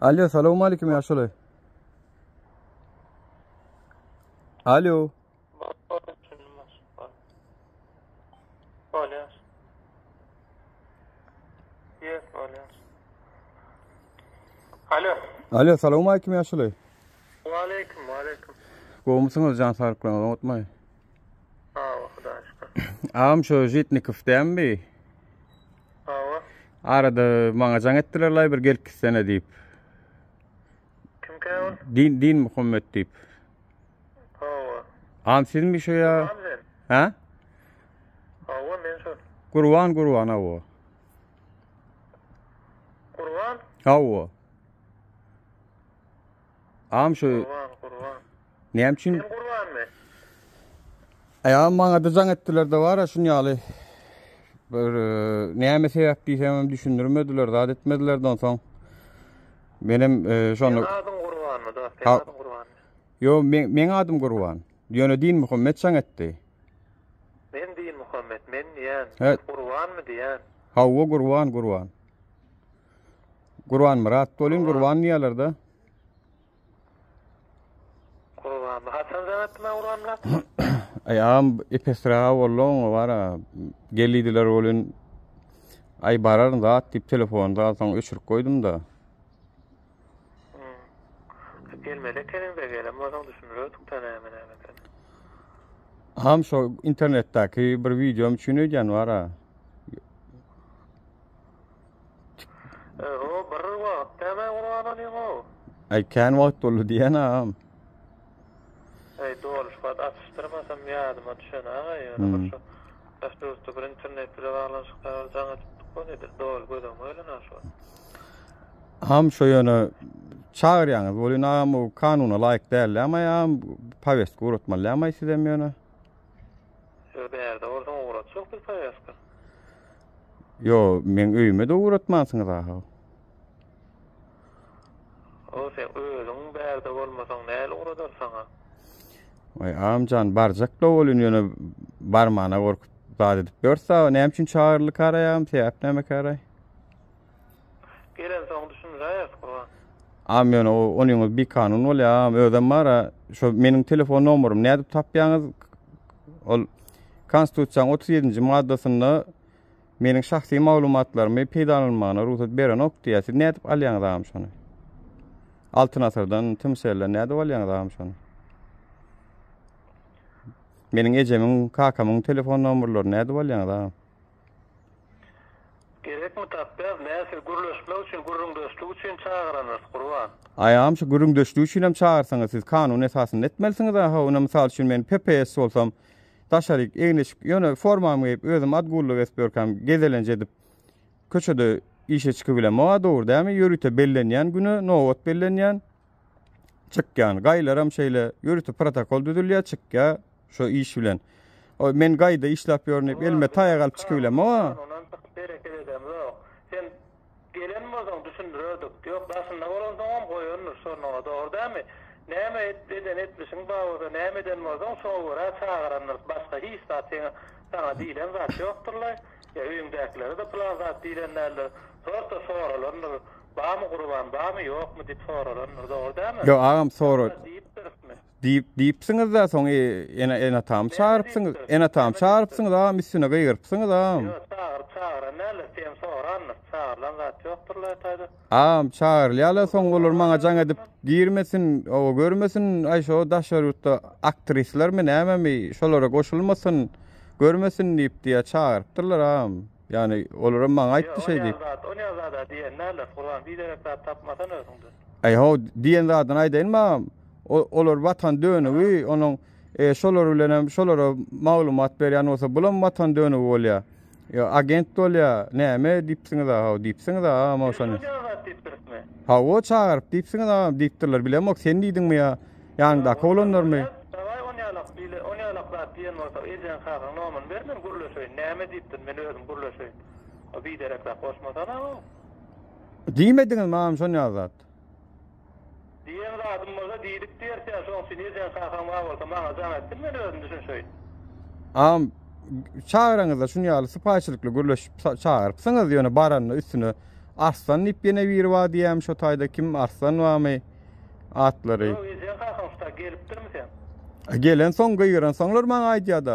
Alo, salowmalikim ýaşuly. Alo. Bolýar. Yes, bolýar. Alo. Alo, salowmalikim ýaşuly. Waleýkim, waleýkim. Gowumysyňyz, jan saglyklaryňyz oňatmy? Hawa, Hudaýa şükür. Agam şu Žitnikow dämi? Hawa. Arada maňa jaň etdiler laý bir gelip gitsene diýip. Kimkä ol? Din Din Muhammet diýip. Hawa. Agam sizmi şu ýa? Gurban sen. Ha? Hawa, men şu. Gurban Gurban hawa. Gurban? Hawa. Agam şu Gurban, Gurban. Näme üçin? Sen Gurbanmy? Aýam maňa da jaň etdiler de bar şun ýaly. Bir e, näme sebäp diýsem hem düşündirmediler, zat etmediler de onsoň. Menem e, şonu Seň adyň Gurbanmy da? Seň Ha. adyň Gurbanmy? Ýo, men, meň adym Gurban. Ýöne Din Muhammet jaň etdi. Men Din Muhammet, men diýen. He. Gurbanmy diýen? Hawa Gurban, Gurban. Gurban Myrat bolyn, Gurban diýerler-de. Gurbanmy? Haçan jaň etdi maňa Gurbanmyrat? Aý agam epesräge boldy oňa bara. Gel diýdiler welin aý bararyn zat diýip telefony da soň öçürip goýdum-da. Hmm. Gelmeli ekeniň-de gelen bolsaň düşündirerdik-de näme näme ekenini. Agam şo internetdäki bir wideom üçin öýdýän bara. O bir wagt näme gurban olyň o. Aý kän wagt boldy diýen agam. Aý doly şu wagt atyşdyrmasam ýadyma düşen aga ýöne bir şu daş ýurtda bir internet bile baglanyşykda bir jaň edipdik ony edil doly göz öňüme gelenok şu wagt. Agam şo ýöne çagyrýaňyz welin agam o kanuna laýyk däl dämi agam powestka ugratmaly dämi sizem ýöne. Ýo bärde bolsaň ugratjak biz powestka. Ýo, meň öýüme-de ugratmansyňyz ahaw. O sen özüň bärde bolmasaň näl ugradar saňa? Waý agamjan barjak-da welin ýöne barmana gorkup zat edip ýörse, näme üçin çagyryldy karaý agam, sebäp näme karaý? Gelensoň düşündiräýeris Gurban. Agam ýöne o onyňyz bikanun bolýar agam, özem bar-a şo meniň telefon nomerymy nädip tapýaňyz? Ol Konstitusiýanyň 37-nji maddasynda meniň şahsy maglumatlarymy peýdalanmagyna rugsat berenok diýýär. Siz nädip alýaňyz agam şony? Altyn asyrdan, Tmcell-den nädip alýaňyz agam şony? Meniň ejemiň, kakamyň telefon nomerlerini nädip alýaňyz agam? Gerekmi tapýas, nä siz gürleşmek üçin, gürrüňdeşlik üçin çagyranyrys Gurban. Aý agam şu gürrüňdeşlik üçinem çagyrsaňyz siz kanun esasynda etmelisiňiz aha ine mysal üçin men PPS bolsam daşaryk egin-eşik ýöne formamy geýip özüm at gulluk edip ýörkäm gezelenç edip köçede işe çykybilemok a dogry dälmi ýörite bellenýän güne nobat bellenýän çykýan gaýylaram şeýle ýörite protokol düzülýär çykýar Şo iş bilen. O men gaýda işläp ýörün diýip elime taýak alyp çykybilemok-a. Ondan çykyp hereket edemzok. Sen gelen bolsaň düşündirerdik. Ýok daşynda bolansoňam goýandyr şonyňa dogry dälmi? Näme eden etmişiň bar bolsa näme eden bolsaň şoňa görä çagyrandyr. Başga hiç zat seň saňa diýlen zat ýokdurlaý. Ýa öýüňdäkilere-de pylan zat diýlen däldir. Sorsa soralandyr. Barmy Gurban barmy ýokmy diýip soralandyr dogry dälmi? Ýok agam sora. Diýipdirismi? Diýip, diýipsiňiz-dä, soň ene, ene-atamy çagyrypsyňyz, ene-atamy çagyrypsyňyz, agam, üstüne gygyrypsyňyz, agam. Ýok, çagyryp, çagyran däldir, sen sorandyr, çagyrylan zat ýokdur-la taýda. Agam, çagyrylýar-la, soň olar maňa jaň edip, girmesin, oba görmesin, aý, şo daşary ýurtda aktrislermi, nämemi, şolara goşulmasyn, görmesin diýip, diýýär, çagyrypdyrlar, agam. Ýagny, olaram maňa aýtdy şeý diýip. Ýok, onýa zat, onýa zad-a diýen däldir, Gurban, biderek zat tapmasan özüňden. Aý, how, diýen zadyny aýdaýynmy, agam? Olar watan dönügi, onuň e, şolar bilen hem şolara maglumat berýän bolsa, bulam watan dönügi bolýar. Ýa agent bolýar, näme diýipsiňiz a, diýipsiňiz a, agam şony. Hawa, çagyryp diýipsiňiz agam, diýipdirler. Bilemok, sen diýdiňmi ýa ýanyňdaky oglanlarmy? Dawaý onýalak diýle, onýalak zat diýen bolsa, ejeň kakaň nomyny ber, men gürleşeýin. Näme diýipdir, men özüm gürleşeýin. O biderek zat goşmasana. Diýmediňizmi agam şonýaly zat? Diýen zadym bolsa diýdik diýersiň, şoň üçin ejeň kakaň bar bolsa maňa jaň etsin men özüm düşünşeýin. Agam çagyraňyzda şun ýaly sypaýyçylykly gürleşip çagyrypsyňyz ýöne baranda üstüne. Arslan diýip ýene biri bar diýýämi şo taýda kim Arslan barmy atlary. Ýok ejeň kakaň şu taý gelipdirmi seň? Gelensoň gygyransoňlar maňa aýdýada.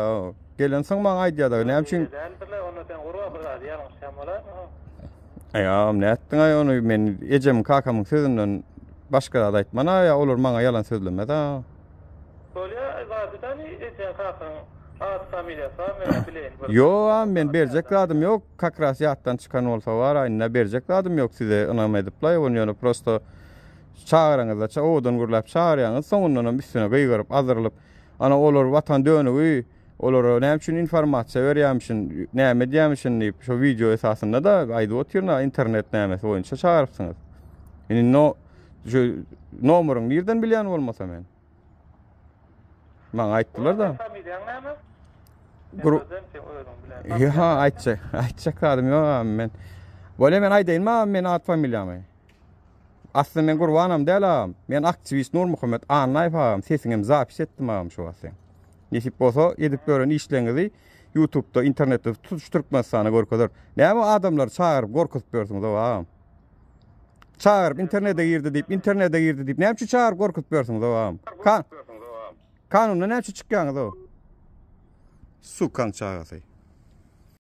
Gelensoň maňa aýdýada. Näme üçin? Däldirle onda sen gurba bir zady ýalňyşýan bolaýma. Aý agam nätdiňaý ony men ejemiň kakamyň sözünden başga zat aýtman-a ýa olar maňa ýalan sözlemez-a. Bolýa zady dany ejeň kakaň at familiýasy bar men bileýin bir. Ýok agam men berjek zadym ýok kak ras ýatdan çykan bolsa bar-a indi berjek zadym ýok size ynam ediplaý ony ýöne prosto çagyraňyzda owadan gürläp çagyrýaňyz soňundanam üstüne gygyryp azyrylyp ana olar watan dönügi Olara näme üçin informasiýa berýärmişin, näme edýärmişin diýip, şo wideo esasynda-da aýdyp otyryn-a, internet nämesi boýunça çagyrypsyňyz. Indi no şu nomeryň nirden bilýän bolmasa men? Maňa aýtdylar-da. Familiýaň näme? Gru Ýa, aýtjak, aýtjak zadym ýok agam men. Bolýa men aýdaýynmy agam men at familiýamy? Asly men Gurbanam däl agam. Men aktiwist Nurmuhammet Annaýew agam sesiňem zapis etdim agam şu wagt seň. Nesip bolsa edip ýören işleňizi ýutubda internetde tutuş Türkmenistana görkezer. Näme adamlary çagyryp gorkuzyp ýörsüňiz ow agam. Çagyryp internete girdi diýip internete girdi diýip näme üçin çagyryp gorkuzyp ýörsüňiz ow agam. Ka Kanundan näme üçin çykýaňyz ow. Sukaň çagasy.